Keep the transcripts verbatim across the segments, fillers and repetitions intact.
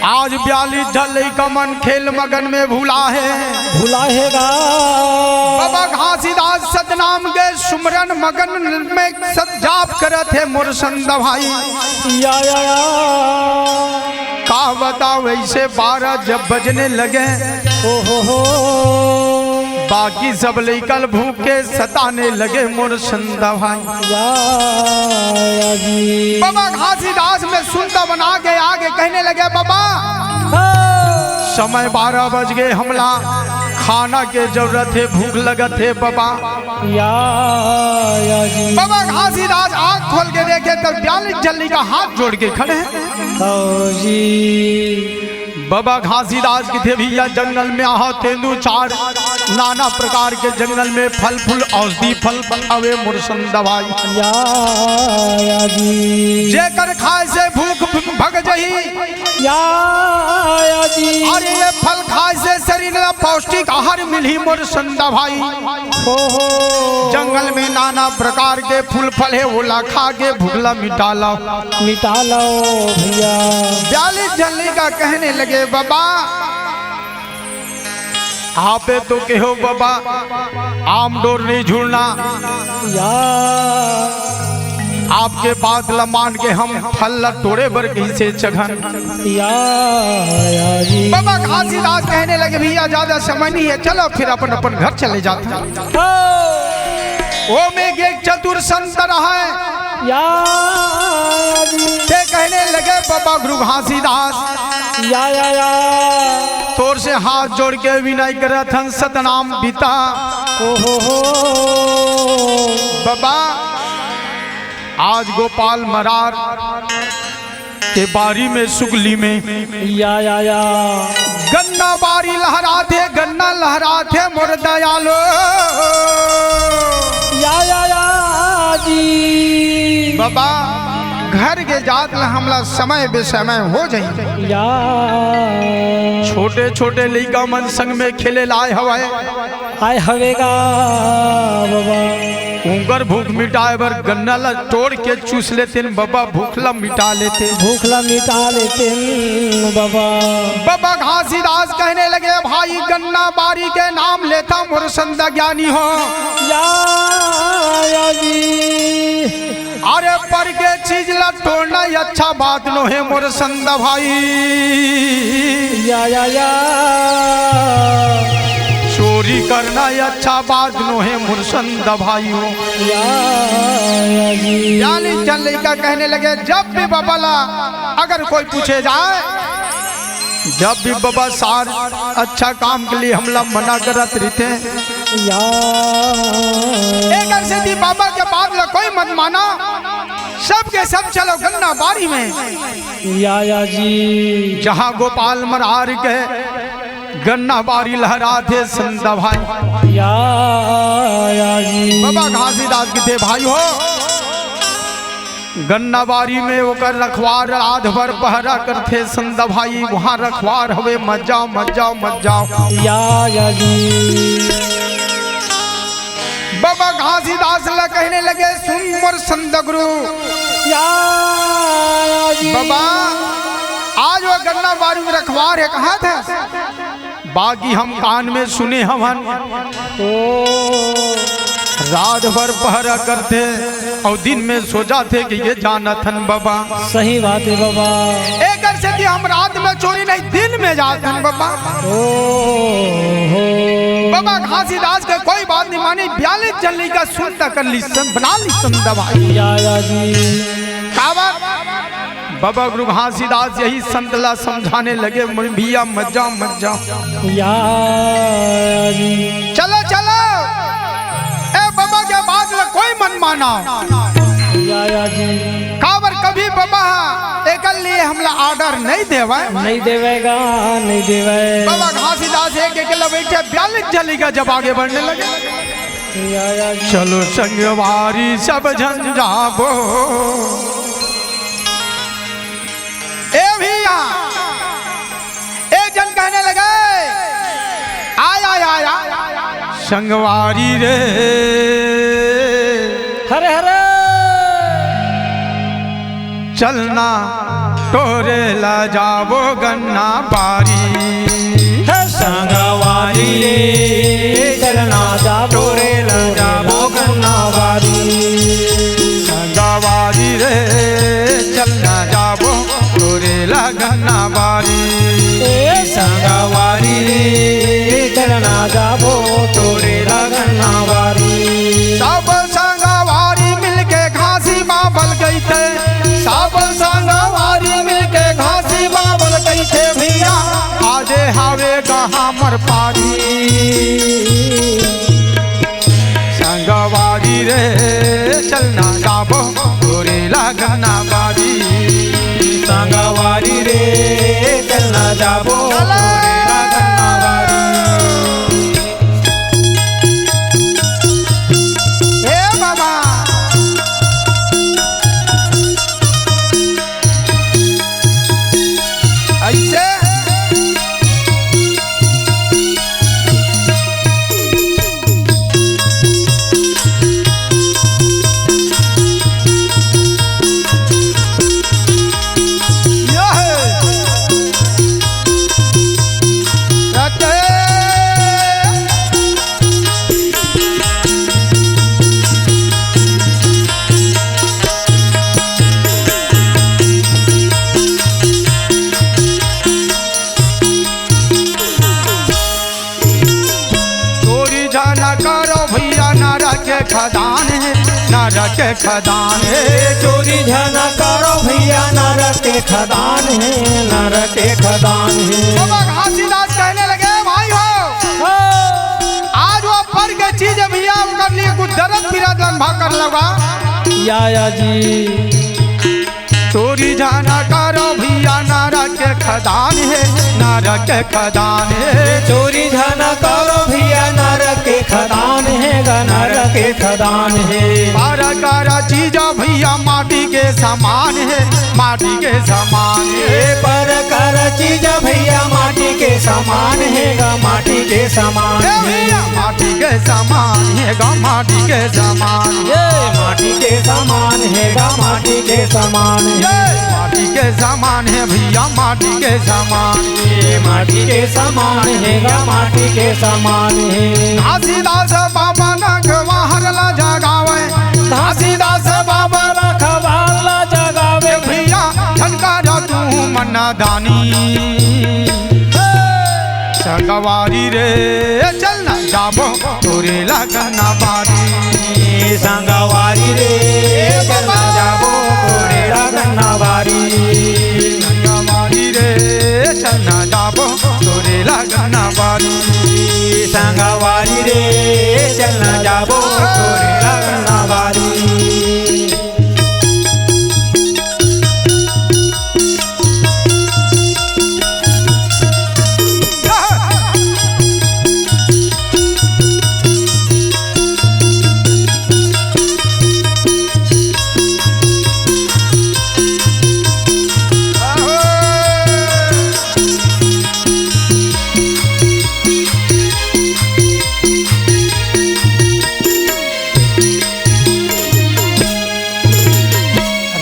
आज बयालीस झन लइका मन खेल मगन में भुला हे। भुला हे गा। बाबा घासीदास सतनाम के सुमरन मगन में सत जाप करत हे मोर संत भाई। या, या, या। का बताओ, ऐसे बारह जब बजने लगे, ओ हो हो। बाकी सब लइका ल भूख के सताने लगे मोर संत भाई। या, या जी। बाबा घासीदास में सुंदर बना के आगे कहने लगे, बाबा, हाँ। समय बारह बज गए, हमला खाना के जरूरत हे, भूख लगत हे बाबा। या, या जी। बाबा घासीदास आँख खोल के देखे तो बयालीस झन लइका हाथ जोड़ के खड़े हे। हाँ जी। बाबा घासीदास कथे, भैया, जंगल में आहा तेंदू चार नाना प्रकार के जंगल में फल फूल औषधि फल अवे मोर संत भाई। या, या जी। जेकर खाए से भूख भग जही। या, या जी। अरे ये फल खाए से शरीर ला पौष्टिक आहार मिलही मोर संत भाई। हो, हो। जंगल में नाना प्रकार के फूल फल हे, ओला खा के भूख ला मिटा लो। मिटा लो भैया। बयालीस झन लइका कहने लगे, बाबा, आपे तो कहो बाबा, आम डोर नहीं झूलना। या। आपके बात ला मान के हम फल ला तोड़े बर कइसे चघन। या, या जी। बाबा घासीदास कहने लगे, भैया, ज्यादा समय नहीं है, चलो फिर अपन अपन घर चले जाते हैं। ओ में एक चतुर संत रहा है। या जी। ते कहने लगे, बाबा गुरु घासीदास, या, या, या। तोर से हाथ जोड़ के विनय करत हन सतनाम पिता। ओ हो हो। बाबा, आज गोपाल मरार के बारी में, सुगली में या, या, या। गन्ना बारी लहराथे, गन्ना लहराथे मोर दयालो। या, या, या, जी। बाबा, घर के जात ला हमला समय बेसमय हो जाई। या। छोटे-छोटे लइका मन संग में खेले लाए हवय। आए हवे गा बाबा। उंकर भूख मिटाए बर गन्ना ला तोड़ के चूस लेतेन बाबा, भूख ला मिटा लेते। भूख ला मिटा लेतेन बाबा। बाबा घासीदास कहने लगे, भाई गन्ना बारी के नाम लेता मोर संत ज्ञानी हो। या, या जी। अरे पर के चीज ला तोड़ना ही अच्छा बात नोहे मोर संत भाई। या, या, या। चोरी करना ही अच्छा बात नोहे मोर संत भाई हो। या, या जी। बयालीस झन लइका कहने लगे, जब भी बाबा ला अगर कोई पूछे जाए, जब भी बाबा सार अच्छा काम के लिए हमला मना करत रहिथे। या। एकर सेती बाबा के बात ला कोई मत माना, सब के सब चलो गन्ना बारी में। या, या जी। जहाँ गोपाल मरार के गन्ना बारी लहराथे संत भाई। या, या जी। बाबा घासीदास कथे, भाई हो, गन्ना बारी में ओकर रखवार रात भर पहरा करथे संत भाई, वहाँ रखवार हवे, मत जाओ, मत जाओ, मत जाओ। या, या जी। बाबा घासीदास ला कहने लगे, सुन मोर संत गुरु। या, या जी। बाबा, आज वो गन्ना बारी में रखवार हे, कहाँ था? बाकी हम कान में सुने हवन। ओ। रात भर पहरा करथे अउ दिन में सो जाथे कि ये जानत हन बाबा। सही बात हे बाबा। एकर सेती हम रात में चोरी नहीं, दिन में जात हन बाबा। ओ हो। बाबा घासीदास के कोई बात नहीं मानी, बयालीस झन लइका सुंदर कर ली सन, बना ली सन दवाई। या, या जी। काबर? बाबा गुरु घासीदास यही संत ला समझाने लगे, "मोर भैया मत जाओ, मत जाओ।" या जी। चलो, चलो। ए बाबा के बात ला कोई मन माना। या, या जी। काबर कभी बाबा एकर लिए हमला order नहीं देवे। नहीं देवेगा, नहीं देवे। बाबा घासीदास एक एक ला बैठे बयालीस झन लइका जब आगे बढ़ने लगे। या, या जी। चलो संगवारी सब झन जाबो। ए भैया, एक झन कहने लगे, आय, आय, आय, आय। संगवारी रे। हरे, हरे। चलना टोरे ला जाबो गन्ना बारी। हे संगवारी रे, चलना जाबो, टोरे ला जाबो गन्ना बारी। संगवारी रे, चलना जाबो, टोरे ला गन्ना बारी। ए संगवारी रे, चलना जाबो, टोरे ला गन्ना बारी। सब संगवारी मिलके घासी बाबल गइथे, सब संगवारी मिलके घासी बाबल गइथे भैया, आजे हावे गा हमर पारी। संगवारी रे, चलना जाबो, टोरे ला गन्ना बारी। संगवारी रे, चलना जाबो, टोरे ला गन्ना बारी। ए बाबा, ऐसे चोरी झन करो भैया, नरक के खदान हे, नरक के खदान हे। चोरी झन करो भैया, नरक के खदान हे, नरक के खदान हे। बाबा घासीदास कहने लगे, भाई हो, हाँ। आज वो पर के चीज हे भैया, ओकर लिए कुछ दर्द पीरा जन भा कर लगा। या, या जी। चोरी झन करो भैया, नरक के खदान हे, नरक के खदान हे। चोरी झन करो भैया, नरक के खदान हे गा, नरक के खदान हे। पर कर चीज भैया, माटी के समान हे, माटी के समान हे। पर कर चीज भैया, माटी के समान हे गा, माटी के समान हे। माटी के समान हे गा, माटी के समान। ये माटी के समान हे गा, माटी के समान हे। ये माटी के समान हे भैया, माटी के समान। ये माटी के समान हे गा, माटी के समान हे। घासीदास बाबा नखवार ला जगावे, घासीदास बाबा नखवार ला जगावे। भैया झन करा तू मन्ना दानी। संगवारी रे, चलना जाबो, टोरे ला गन्ना बारी। संगवारी रे, चलना जाबो, टोरे ला गन्ना बारी। संगवारी रे, चलना जाबो, टोरे ला गन्ना बारी। संगवारी रे, चलना जाबो, टोरे ला गन्ना बारी।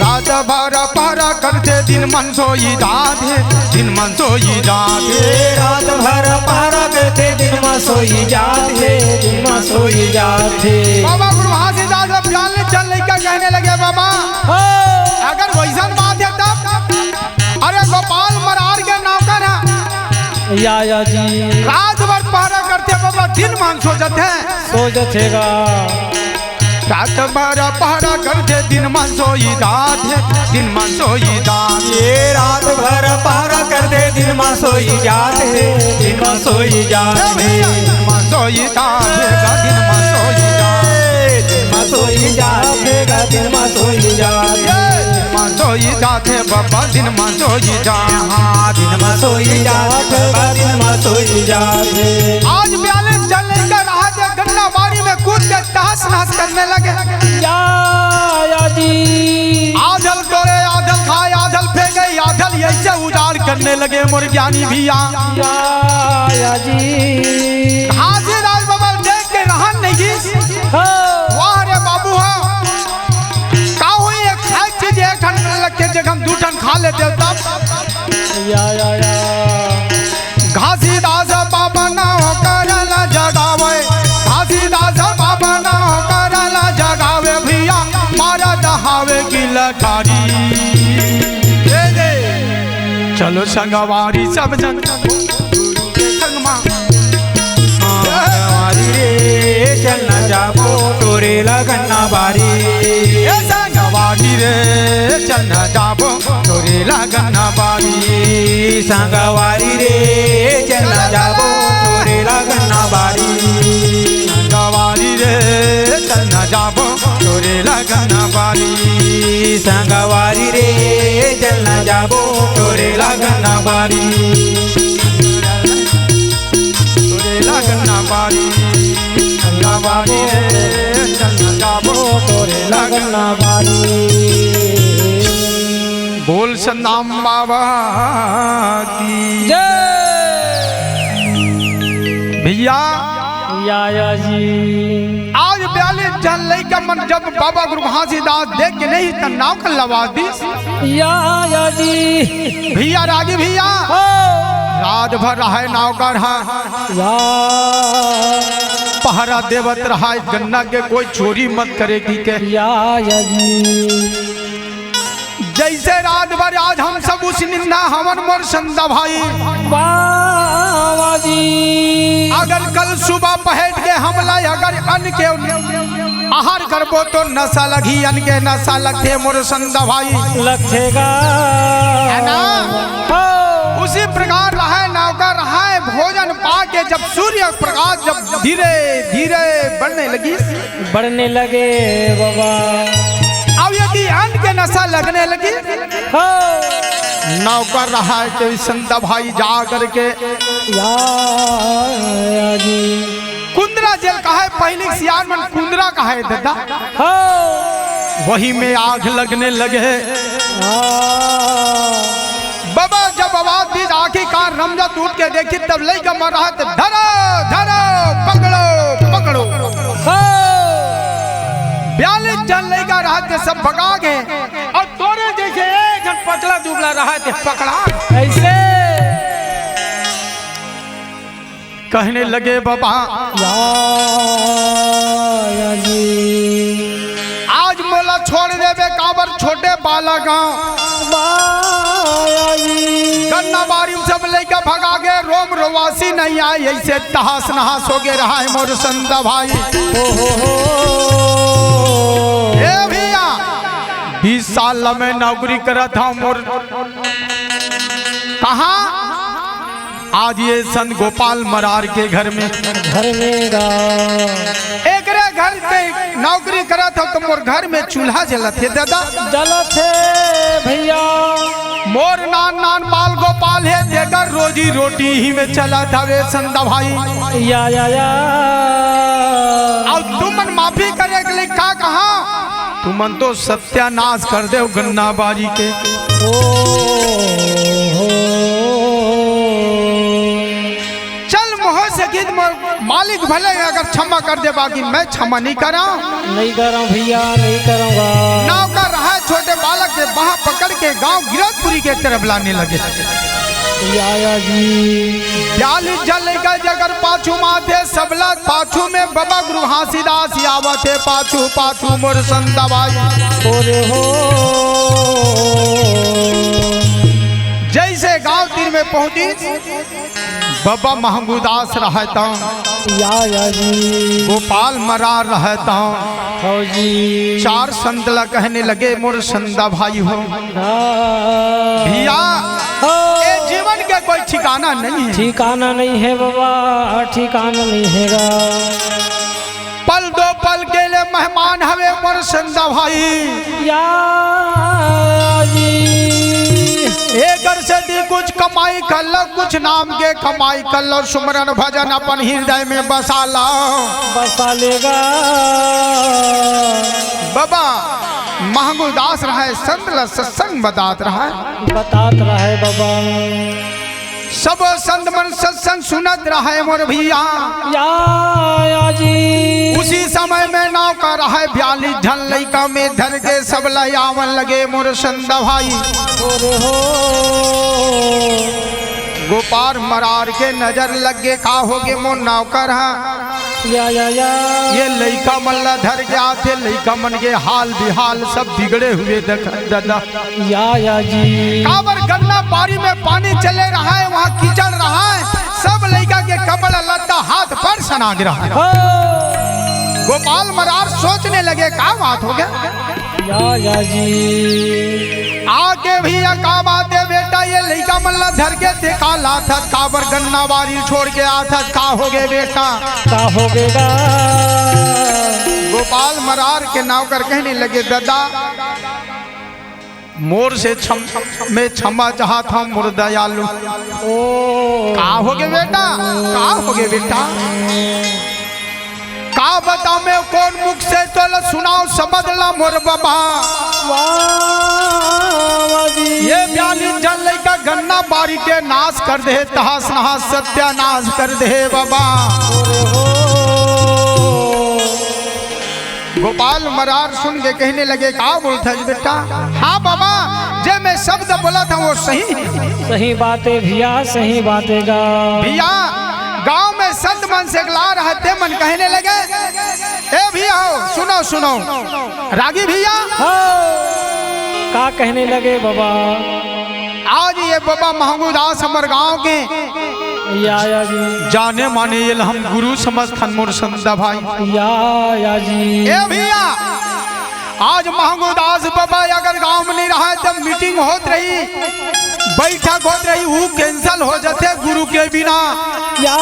रात भर पहरा करथे, दिन मन सोई जाथे, दिन मन सोई जाथे। रात भर पहरा करथे, दिन मन सोई जाथे, दिन मन सोई जाथे। बाबा गुरु घासीदास अब जान ले चल लइका कहने लगे, बाबा, हो। अगर वइसन बात हे तब, अरे गोपाल मरार के नौकर हे। या, या जी। रात भर पहरा करथे बाबा, दिन मन सो जाथे। सो जाथे गा। रात भर पहरा करथे, दिन मन सोई जाथे, दिन मन सोई जाथे। ये रात भर पहरा करथे, दिन मन सोई जाथे, दिन मन सोई जाथे। दिन मन सोई जाथे गा, दिन मन सोई जाथे। दिन मन सोई जाथे गा, दिन मन सोई जाथे। दिन मन सोई जाथे बाबा, दिन मन सोई जाथे। हाँ, दिन मन सोई जाथे बाबा, दिन मन सोई जाथे। आज बयालीस झन लइका रहा थे गन्ना बारी में कूद के तहस नहस करने लगे। या, या जी। आधल तोड़े, आधल खाए, आधल फेंके, आधल अइसे उजाड़ करने लगे मोर ज्ञानी भैया। या, या जी। घासीदास बाबा देख के रहन नहीं। हो। वाह रे बाबू, हो। का होई एक खाए चीज एक ठन लग के जगह हम दू ठन खा लेते तब। या, या, या। घासीदास बाबा ना हो करन जगावे, घासीदास बाबा ना हो करन जगावे भैया, मारा दहावे की लकारी। ए दे। चलो संगवारी सब जन संग मा। संगवारी रे चल न जाबो तोरे लगन ना बारी। ए संगवारी रे चल न जाबो तोरे लगन ना बारी। संगवारी रे चल न जाबो तोरे लगन ना बारी। संगवारी रे चल न जाबो तोरे लगन ना बारी। संगवारी रे चल न जाबो तोरे लगन ना बारी। तोरे लगन ना बारी। संगवारी रे चल न जाबो तोरे लगन ना बारी। बोल सतनाम बाबा की जय। भैया, या, या जी। आज बयालीस झन लइका मन जब बाबा गुरु घासीदास देख के नहीं त नाव कर लवा दिस। या, या जी। भैया रागी भैया, हो। रात भर रहे नौकर हा। या। पहरा देवत रहा गन्ना के कोई चोरी मत करे की के। या, या जी। जैसे रात भर आज हम सब उस निंदा हवन मोर संदा भाई। बाबा जी। अगर कल सुबह पहट के हमला अगर अन्न के आहार करबो तो नशा लगही, अन्न के नशा लगथे मोर संदा भाई। लगथेगा। है ना? हो। उसी प्रकार रहे नौकर रहे भोजन पा के जब सूर्य प्रकाश जब धीरे धीरे बढ़ने लगी। बढ़ने लगे बाबा। अब यदि अन्न के नशा लगने लगी, हो। नौकर रहा है कोई संदा भाई जा करके या, या जी। कुंदरा जेल कहा है, पहले सियान मन कुंदरा कहा है दादा। हो। वही में आग लगने लगे। हाँ। बाबा जब आवाज दी आखिरकार रमजा टूट के देखी तब लइका मर रहा थे, धरो, धरो, पकड़ो, पकड़ो। हो। बयालीस झन लइका रहा थे, सब भगा गए। और तोरे जैसे एक झन पतला दुबला रहा थे, पकड़ा। ऐसे। कहने लगे बाबा। या, या जी। आज मोला छोड़ देबे काबर छोटे बालक। बाबा जी। गन्ना बारी में सब लइका भगा गए, रोम रोवासी नहीं आए, ऐसे तहस नहस हो गए रहा है मोर संदा भाई। ओ हो हो। ए भैया, बीस साल मैं नौकरी करत हूँ मोर। कहाँ? आज ये संत गोपाल मरार के घर में। घर में गा। एकरे घर पे नौकरी करत हो तो मोर घर में चूल्हा जलत हे दादा। जलत हे भैया। मोर नान नान बाल गोपाल हे, जेकर रोजी रोटी ही में चलत हवे संदा भाई। या, या, या। अउ तुमन माफी करे के लिए का कहा? तुमन तो सत्यानाश कर देव गन्ना बारी के। ओ हो। चल मोह से गीत मोर मालिक भले अगर क्षमा कर दे, बाकी मैं क्षमा नहीं करा। नहीं करा भैया, नहीं करूँगा। नौकर रहा छोटे बालक के बाह पकड़ के गांव गिरौदपुरी के तरफ लाने लगे। या, या जी। बयालीस झन लइका जगर पाछू माथे सबला पाछू में बाबा गुरु घासीदास आवत हे पाछू पाछू मोर संदा भाई। ओरे हो। जैसे गांव तीर में पहुंची, बाबा महंगूदास रहता, या, या जी। गोपाल मरार रहता, हो जी। चार संत ला कहने लगे, मोर संदा भाई हो। हाँ। भैया, हो। ये जीवन के कोई ठिकाना नहीं है। ठिकाना नहीं है बाबा, ठिकाना नहीं है गा। पल दो पल के लिए मेहमान हवे मोर संदा भाई। या जी। एकर से दी कुछ कमाई कर लो, कुछ नाम के कमाई कर लो, सुमरन भजन अपन हृदय में बसा लो। बसा लेगा। बाबा महंगुरदास रहे, संत ला सत्संग बतात रहे। बतात रहे बाबा। सब संत मन सत्संग सुनत रहे मोर भैया। या, या जी। उसी समय में नौकर हे बयालीस झन लइका में धर के सब ला आवत लगे मोर संत भाई। अरे हो। गोपाल मरार के नजर लग गे, का होगे मोर नौकर हा? या, या, या। ये लइका मन ला धर के आथे, लइका मन के हाल बिहाल सब बिगड़े हुए देख ददा। या, या जी। काबर गन्ना बारी में पानी चले रहा हे, वहाँ कीचड़ रहा हे, सब लइका के कपड़ा लत्ता हाथ पैर सना गिरा। हो। गोपाल मरार सोचने लगे, का बात होगे? या, या जी। आगे भइया, का बात हे बेटा, ये लइका मन ला धर के देखा लाथस, काबर गन्ना बारी छोड़ के आथस, का होगे बेटा? का होगे गा? गोपाल मरार के नौकर कहने लगे, ददा, मोर से क्षम-, मैं क्षमा चाहत हँव मोर दयालु। ओ। का होगे बेटा? का होगे बेटा? का बतावँ मैं कोन मुख से तोला सुनावँ, समझ ला मोर बबा। वाह, वाह जी। ये बयालीस झन लइका गन्ना बारी के नाश कर दे, तहस नहस सत्यानाश कर दे बबा। अरे हो। गोपाल मरार सुन के कहने लगे, का बोलथस बेटा? हाँ बबा, जे मैं शब्द बोलत हँव वो सही हे। सही बात हे भइया, सही बात हे गा। भइया, गाँव में संत मन से अगला रहा, ते मन कहने लगे, ए भइया हो, सुनो, सुनो, रागी भइया। हाँ, का कहने लगे बबा? आज ये बबा महंगू दास हमर गाँव के या, या जी। जाने माने ये ल हम गुरु समझथन मोर संत भाई। या, या जी। ए भइया, आज महंगू दास बबा अगर गाँव में नहीं रहा त meeting होत रही, बैठक होत रही, वो cancel हो जाथे गुरु के बिना। या,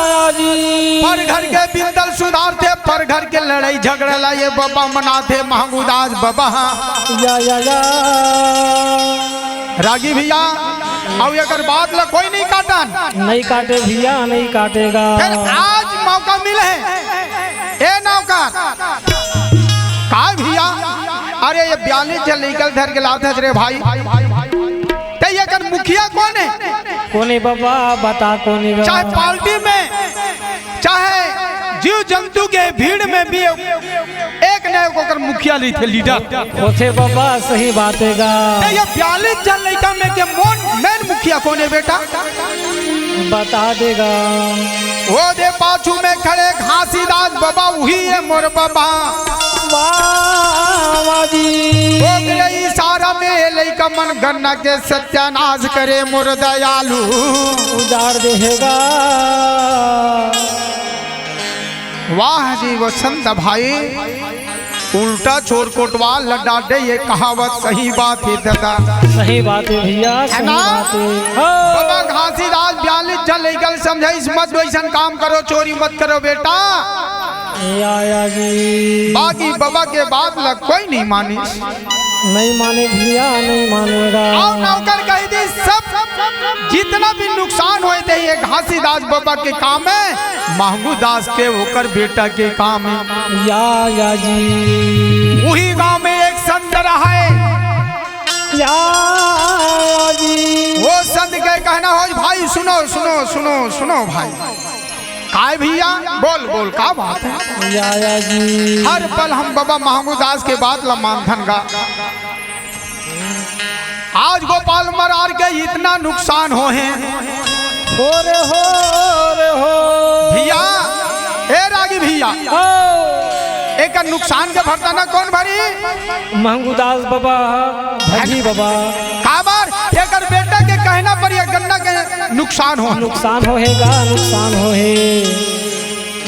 या जी। पर घर के बिंदल सुधारथे, पर घर के लड़ाई झगड़ा ला ये बबा मनाथे महंगू दास बबा। या, या, या। रागी भइया, अउ एकर बात ला कोई नहीं काटन। नहीं काटे भइया, नहीं काटे गा। फिर आज मौका मिले हे। ए नौकर, का भइया? अरे ये बयालीस झन लइका ल धर के लाथस रे भाई। त एकर मुखिया कोन हे? कोन हे बबा, बता कोन हे गा? चाहे party में, चाहे जीव जंतु के भीड़ में भी एक न एक ओकर मुखिया रहिथे, leader। होथे बबा, सही बात हे गा। त ये बयालीस झन लइका में के मोन, main मुखिया कोन हे बेटा? बता दे गा। ओ दे पाछू में खड़े घासीदास बबा, उही हे मोर बबा। वाह, वाह जी। ओकरे इशारा में लइका मन गन्ना के सत्यानाश करे मोर दयालु। उजाड़ दे हे गा। वाह जी वसंत भाई, उल्टा चोर कोटवाल ल डांटे, ये कहावत सही बात हे दादा। सही बात हे भइया, हे सही ना? बात हे। हाँ। बबा घासीदास बयालीस झन लइका ल समझाइस, मत वइसन काम करो, चोरी मत करो बेटा। या, या जी। बाकी बबा के बात ल कोई नहीं मानिस। नहीं माने भइया, नहीं माने गा। अउ नौकर कहि दिस, सब जितना भी नुकसान होय ते ये घासीदास बबा के काम हे, महंगू दास के ओकर बेटा के काम हे। या, या जी। उही गांव में एक संत रहे। या, या जी। वो संत के कहना होय, भाई सुनो, सुनो, सुनो, सुनो भाई। काय भइया? बोल, बोल, का बात हे? या, या जी। हर पल हम बबा महंगू दास के बात ल मानथन गा। आज गोपाल मरार के इतना नुकसान होहे। हो रे हो रे हो। भइया, ए रागी भइया। हो। एकर नुकसान के भरता ना कोन भरी? महंगू दास बबा, भरी बबा। काबर? एकर बेटा के कहना पर ये गन्ना के नुकसान हो। नुकसान होहे गा, नुकसान होहे।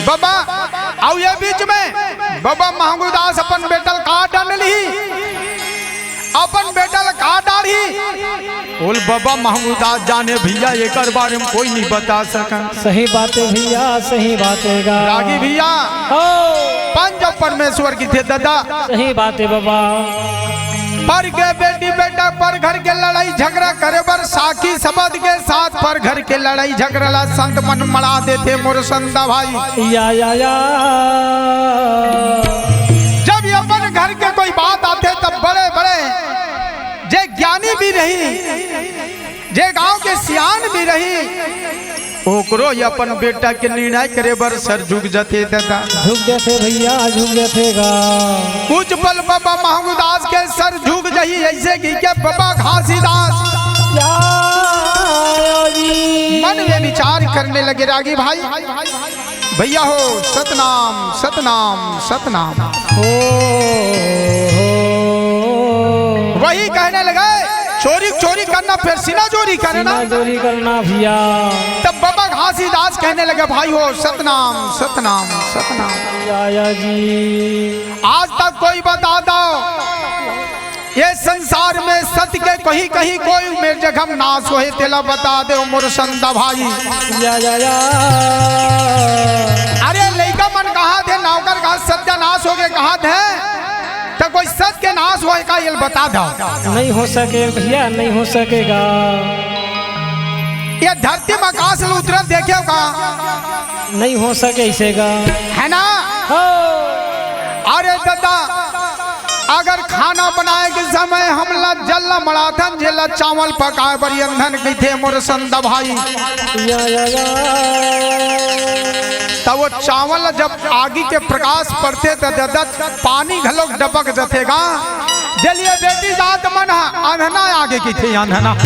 बबा, अउ ये बीच में बबा महंगू दास अपन बेटा ल का डांट लिही, अपन बेटा ल का डांटही, ओला बबा महंगू दास जाने भइया, एकर बारे में कोई नहीं बता सकन। सही बात हे भइया, सही बात हे गा। रागी भइया, हो। पंच परमेश्वर कहिथे दादा। सही बात हे बबा। पर के बेटी बेटा, पर घर के लड़ाई झगड़ा करे बर, साखी सबद के साथ पर घर के लड़ाई झगड़ा ला संत मन मड़ा देथे मोर संता भाई। या, या, या। जब ये अपन घर के कोई बात आथे, तब बड़े बड़े जे ज्ञानी भी रही, जे गांव के सियान भी रही, ओकरो ही अपन बेटा के निर्णय करे बर सर झुक जथे दादा। झुक जथे भैया, झुक जथे गा। कुछ पल बाबा महंगुदास के सर झुक जही, ऐसे कि के बाबा घासीदास मन में विचार करने लगे रागी भाई। भैया हो, सतनाम, सतनाम, सतनाम। ओ, हो। वही कहने लगे, "चोरी, चोरी करना, फिर सीना चोरी करना।" सीना चोरी करना भैया। तब बाबा घासीदास कहने लगे, "भाई हो, सतनाम, सतनाम, सतनाम।" या, या जी। आज तक कोई बता दो, ये संसार में सत्य के कहीं कहीं कोई मेर जगह नाश होए, तेला बता दे मोर संत भाई। या, या, या। अरे लइका मन कहा थे, नौकर कहा सत्यानाश हो गए कहा थे, तो कोई सत्य के नाश होए का ये बता दो। नहीं हो सके भैया, नहीं हो सकेगा। ये धरती में आकाश ल उतरत देखे का? नहीं हो सके इसे का। है ना? हो। अरे दादा, अगर खाना बनाए के समय हमला जल्ला मड़ाथन, जेला चावल पकाए बर ईंधन कहिथे मोर संत भाई। या, या, या। तब वो चावल ला जब आगी के प्रकाश पड़थे त दादा पानी घलोक डबक जथे गा। जलिए बेटी जात मन ह अंधना आगे कहिथे अंधना।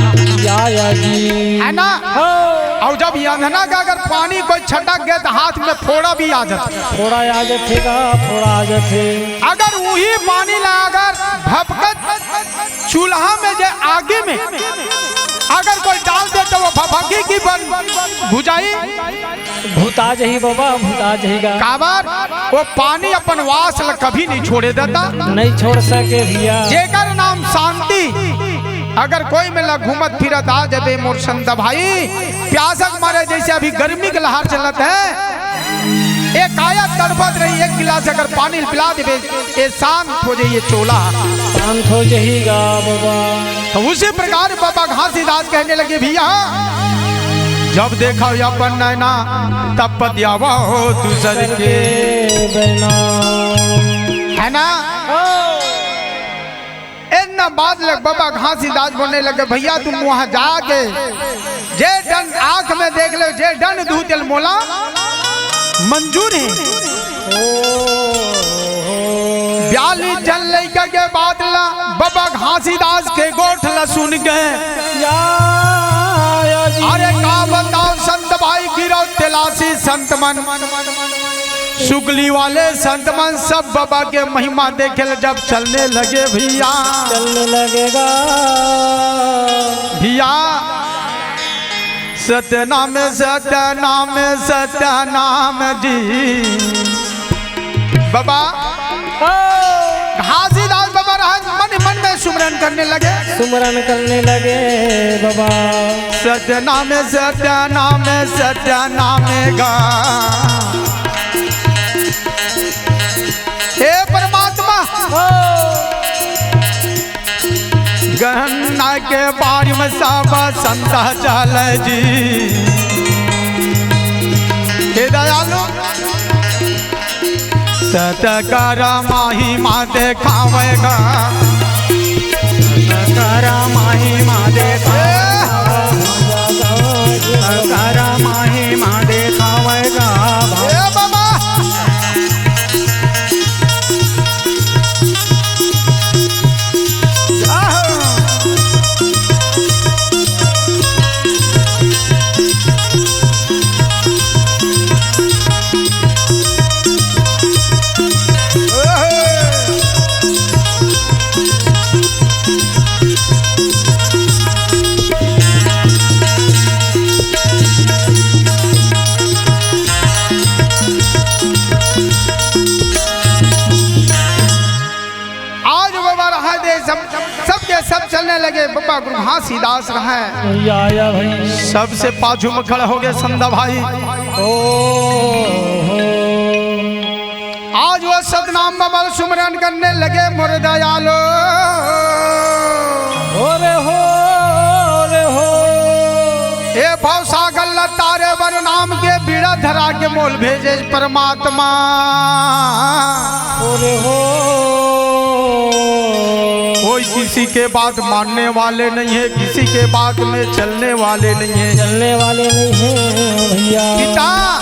या, या जी। है ना? हो। अउ जब अंधना का अगर पानी कोई छटक गए त हाथ में फोड़ा भी आ जाथे। फोड़ा आ जाथे गा, फोड़ा आ जाथे। अगर उही पानी ला अगर भपकत चूल्हा में जे आगी में अगर कोई डाल दे त वो भभकी की बन भुजाई। भुता जही बाबा, भुता जही गा। काबर? वो पानी अपन वास ल कभी नहीं छोड़े देता। नहीं छोड़ सके भैया। जेकर नाम शांति। अगर कोई मेला घूमत फिरत आ जबे मोर संत भाई, प्यासक मारे जैसे अभी गर्मी के लहर चलत है, एक आया तड़पत रही, एक गिलास अगर पानी पिला देबे, ये शांत हो जाइए चोला। शांत हो जाइएगा बाबा। तो उसी प्रकार बाबा घासीदास कहने लगे, "भैया, जब देखा अपन नैना, तब पतियावा हो दूसर के।" बहना। है ना? ओ। इतना बात लग बाबा घासीदास बोलने लगे, "भैया, तुम वहां जाके जे डन आंख में देख ले, जे डन धूतिल मोला मंजूर है।" बयालीस झन लइका के बात ला बाबा घासीदास के गोठ ला सुन के, या, या जी। अरे का बताओ संत भाई, गिरो तलाशी संत मन, सुगली वाले संत मन सब बाबा के महिमा देखे ल जब चलने लगे भैया। चलने लगेगा। भैया, सतनाम, सतनाम, सतनाम जी। बाबा, ओ। घासीदास बाबा रहा मन, मन में सुमरन करने लगे। सुमरन करने लगे बाबा। सतनाम, सतनाम, सतनाम गा। हे परमात्मा, ओ। गन्ना के बारी में सब संता चल जी। हे दयालु, सतकर महिमा देखावेगा। सतकर महिमा देखावेगा। सतकर महिमा देखावेगा। ए बाबा। आज बाबा रहा दे, सब, सबके सब चलने लगे। बाबा गुरु घासीदास रहे। या, या भाई। सबसे पाछू में खड़ा हो गए संदा भाई। ओ हो। आज वो सतनाम बाबा सुमरन करने लगे, मोर दयालो। हो रे हो, रे हो। ए भव सागर ल तारे बर नाम के बीड़ा धरा के मोल भेजे परमात्मा। हो रे हो। ओ कोई किसी के बात मानने वाले नहीं है, किसी के बात में चलने वाले नहीं है। चलने वाले नहीं है भैया। पिता,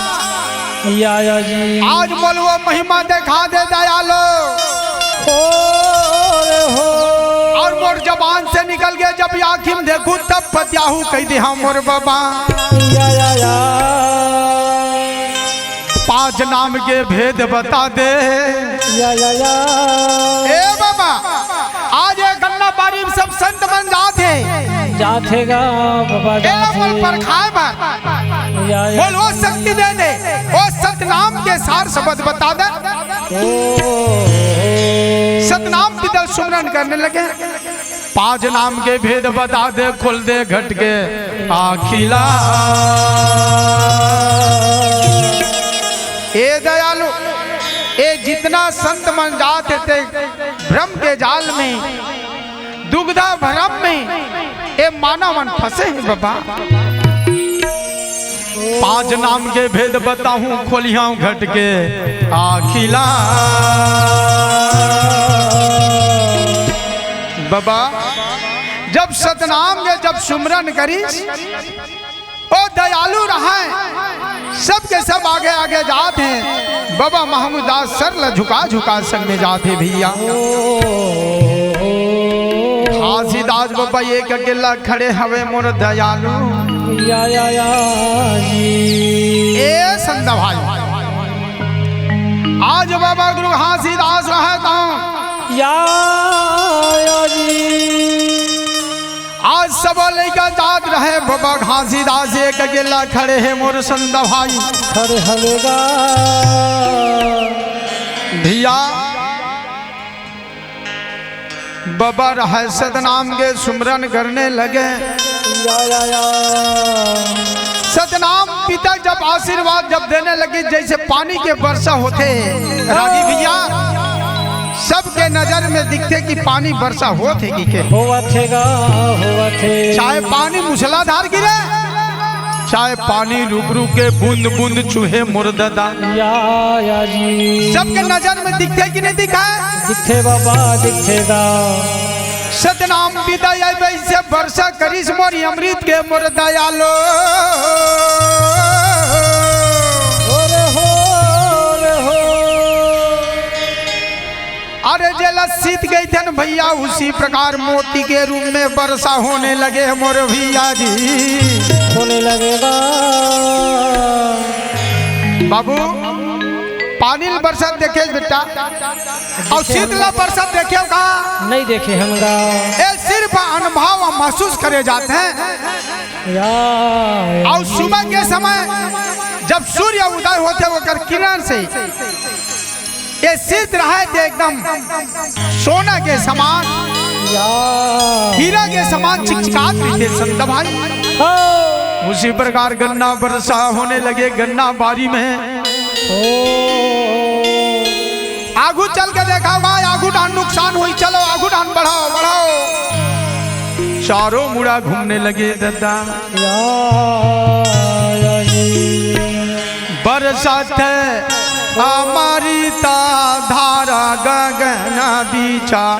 भैया, या जी। आज मोला वो महिमा देखा दे दयालो। हो रे हो। और मोर जबान से निकल गया, जब आँखी में देखूं तब पतियाहू कह दे, हाँ मोर बाबा। या, या, या। पांच नाम के भेद बता दे। या, या, या। ए बाबा, आज ये गन्ना बारी में सब संत मन जात हे। जात हे गा बाबा, एला जात मोल हे। परखाए बर। या, या। मोल वो शक्ति दे दे, वो सतनाम के सार शब्द बता दे। ओ। सतनाम पिता सुमरन करने लगे। पांच नाम के भेद बता दे, खोल दे घट के आँखी ला। ए दयालु, ए जितना संत मन जात हे ते भ्रम के जाल में, दुविधा भ्रम में, ए मानव मन फंसे हे बाबा। पांच नाम के भेद बताहूं, खोलियां घट के आँखी ला। बाबा, जब सतनाम के जब सुमरन करिस, ओ दयालु रहय, सबके सब आगे आगे जात हे। बाबा महमूद दास सर ल झुका झुका संग में जात हे भैया। घासीदास बाबा एक अकेला खड़े हवे मोर दयालु। या, या, या, जी। ए संत भाई, आज बाबा गुरु घासीदास रहय त या, या, जी। आज सब लइका जात रहय, बाबा घासीदास एक अकेला खड़े हे मोर संत भाई। खड़े हवे गा। भैया, बाबा रहय सतनाम के सुमरन करने लगे। या, या, या। सतनाम पिता जब आशीर्वाद जब देने लगे, जैसे पानी के वर्षा होथे, रागी भैया, सबके नजर में दिखथे कि पानी वर्षा होथे कि के। होवत हे गा, होवत हे। चाहे पानी मूसलाधार गिरे, चाहे पानी रुक रुक के बूंद बूंद चूहे मोर ददा। या, या जी। सबके नजर में दिखथे कि नहीं दिखय? दिखथे बाबा, दिखथे गा। सतनाम पिता या वैसे वर्षा करिस मोर अमृत के मोर दयालो। ओ रे हो, ओ रे हो। अरे जेला सीत गई थन भैया, उसी प्रकार मोती के रूप में वर्षा होने लगे मोर भैया जी। होने लगेगा। बाबू, पानी ल बरसत देखे बेटा, अउ सीत ला बरसत देखे का? नहीं देखे हम गा। ए सिर्फ अनुभव अउ महसूस करे जाथे। या, या। अउ सुबह के समय जब सूर्य उदय होथे, ओकर किरण से ए सीत रहय ते एकदम सोना के समान, या। हीरा के समान चिकचिकात रहिथे संत भाई। हाँ। उसी प्रकार गन्ना बरसा होने लगे गन्ना बारी में। ओ। आगू चल के देखा भाई, आगू डान नुकसान होही, चलो आगू डान बढ़ाओ, बढ़ाओ। चारों मुड़ा घूमने लगे ददा। या, या, या। बरसत हे अमृत धारा गगन बीचा,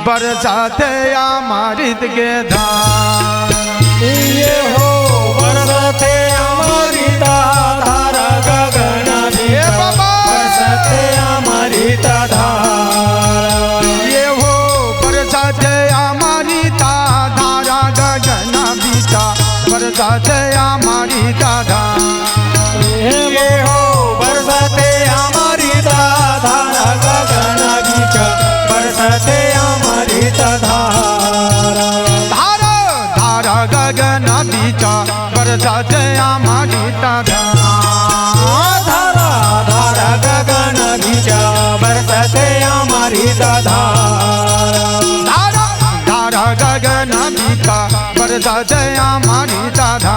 बरसत हे अमृत के धारा। ये हो बरसत हे अमृत धारा गगन बीचा, बाबा। बरसत हे अमृत धारा। ये हो बरसत हे अमृत धारा गगन बीचा, बरसत हे अमृत धारा। ये हो बरसत हे अमृत धारा गगन बीच, बरसत हे अमृत धारा। धारा, धारा गगन बीच, बरसत हे अमृत धारा। धारा, धारा गगन बीच, बरसत हे अमृत धारा। धारा, धारा गगन बीच, बरसत हे अमृत धारा।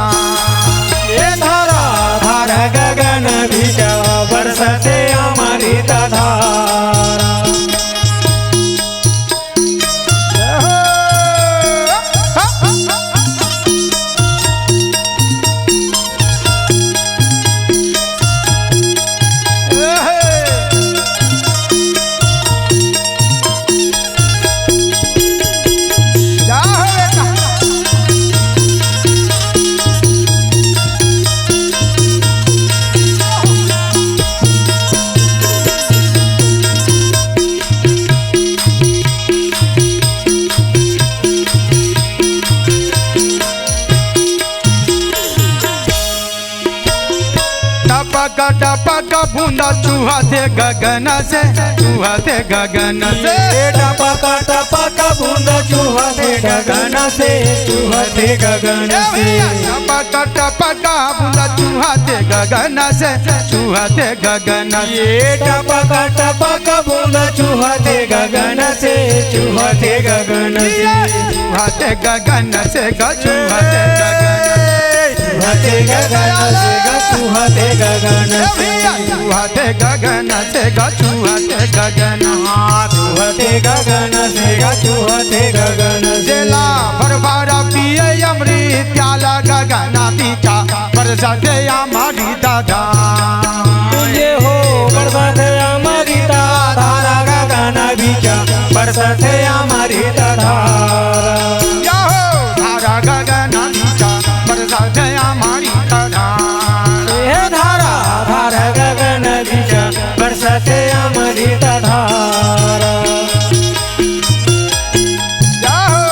ए धारा धारा गगन बीच बरसत हे अमृत धारा। टपक टपक बूंदा चुहाथे गगन से, चुहाथे गगन से। ये टपक टपक बूंदा चुहाथे गगन से, चुहाथे गगन से। टपक टपक बूंदा चुहाथे गगन से, चुहाथे गगन से। ये टपक टपक बूंदा चुहाथे गगन से, चुहाथे गगन से। चुहाथे गगन से ग, चुहाथे गगन से। चुहाथे गगन से ग, चुहाथे गगन से। चुहाथे गगन से ग, चुहाथे गगन। हाँ, चुहाथे गगन से ग, चुहाथे गगन से। जेला भर भर पिए अमृत प्याला गगन बीचा, बरसाथे अमृत धारा। ये हो बरसाथे अमृत धारा गगन बीचा, बरसाथे अमृत धारा। या हो धारा गगन बीचा, बरसाथे अमृत धारा। ये धारा, धारा गगन बीचा, बरसाथे अमृत धारा। या हो।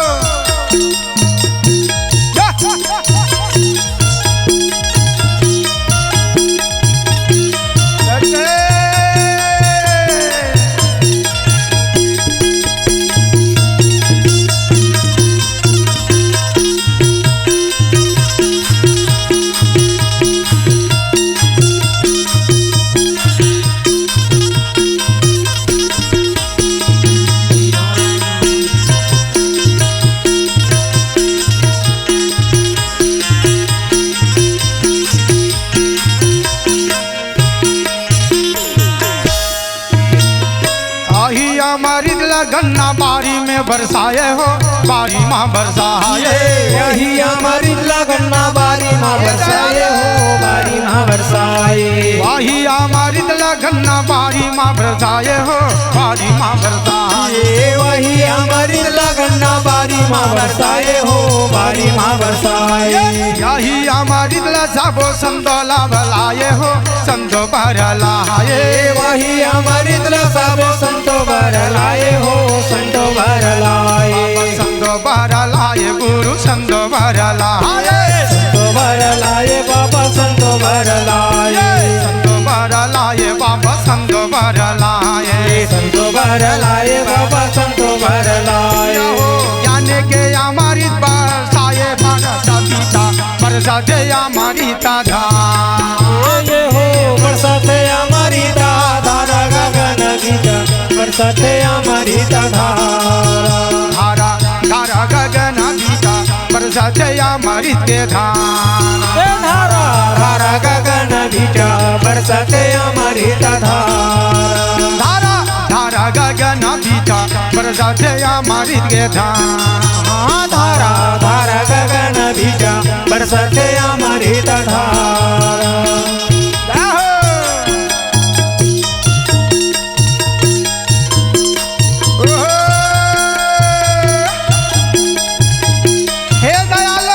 आही अमृत ला गन्ना बारी में बरसाए हो, बारी मा बरसाए। आही अमृत ला गन्ना बारी मा बरसाए हो, बारी मा बरसाए। आही अमृत ला गन्ना बारी मा बरसाए हो, बारी मा बरसाए। आही अमृत ला गन्ना बारी मा बरसाए हो, बारी मा बरसाए। आही अमृत ला सबो संतो ला बलाए हो, संतो बर लाए। आही अमृत ला सबो संतो बर लाए हो, संतो बर लाए। संतो बर लाए, गुरु संतो बर लाए। संतो बर लाए, बाबा संतो बर लाए। संतो बर लाए, बाबा संतो बर लाए। संतो बर लाए, बाबा संतो बर लाए। या हो ज्ञान के अमृत बरसाए, बरसा पिता, बरसाथे अमृत धारा। ये हो बरसाथे अमृत धारा गगन बीचा, बरसाथे अमृत धारा। धारा, धारा गगन बीचा, बरसाथे अमृत के धारा। ए धारा, धारा गगन बीचा, बरसाथे अमृत धारा। धारा, धारा गगन बीचा, बरसाथे अमृत के धारा। हाँ, धारा, धारा गगन बीचा, बरसाथे अमृत धारा। जय हो। ओहो। हे दयाल,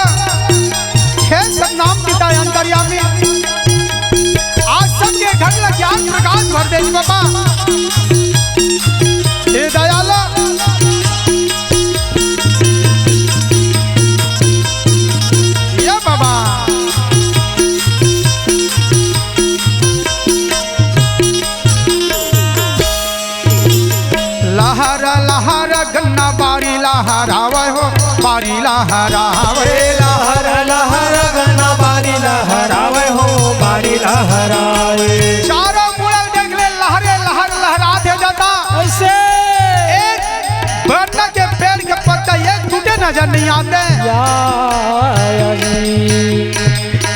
हे सतनाम पिता अंतर्यामी, आज सबके घर ला ज्ञान प्रकाश भर दे बाबा। हे दयाल, ये बाबा। लहर लहर गन्ना बारी लहरावे हो, बारी लहरावे। लहर लहर गन्ना बारी लहरावे हो, बारी लहरावे। चारों मुड़ल देख ले, लहरे लहर लहरात हे जाता। ऐसे। एक गन्ना के पेड़ के पत्ता एक टूटे नजर नहीं आते। या अली।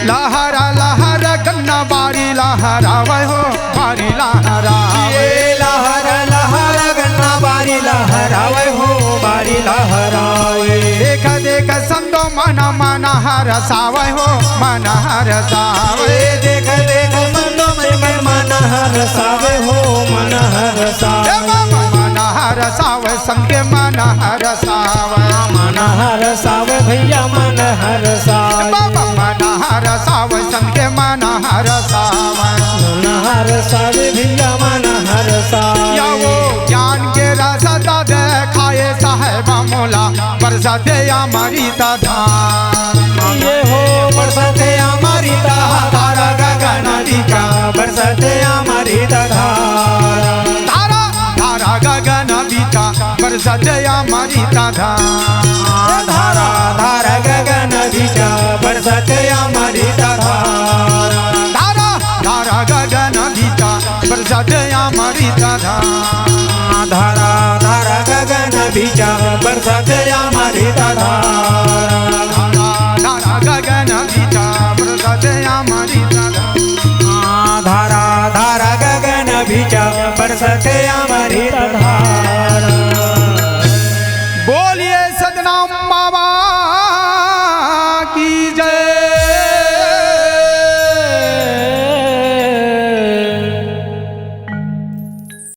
लहरा लहरा गन्ना बारी लहरावे हो, बारी लहरावे। ये लहरा लहरा गन्ना बारी लहरावे हो, बारी लहरावे। देख देख संतो मन मन हरसावे हो, मन हरसावे। देख देख संतो मन मन हरसावे हो, मन हरसावे। ए बाबा मन हरसावे, संत के मन हरसावे। मन हरसावे भैया, मन हरसावे। बाबा मन हरसावे, संत के मन हरसावे। मन हरसावे भैया, मन हरसावे। या वो ज्ञान के रास्ता देखाए साहेब मोला, बरसाथे अमृत धारा।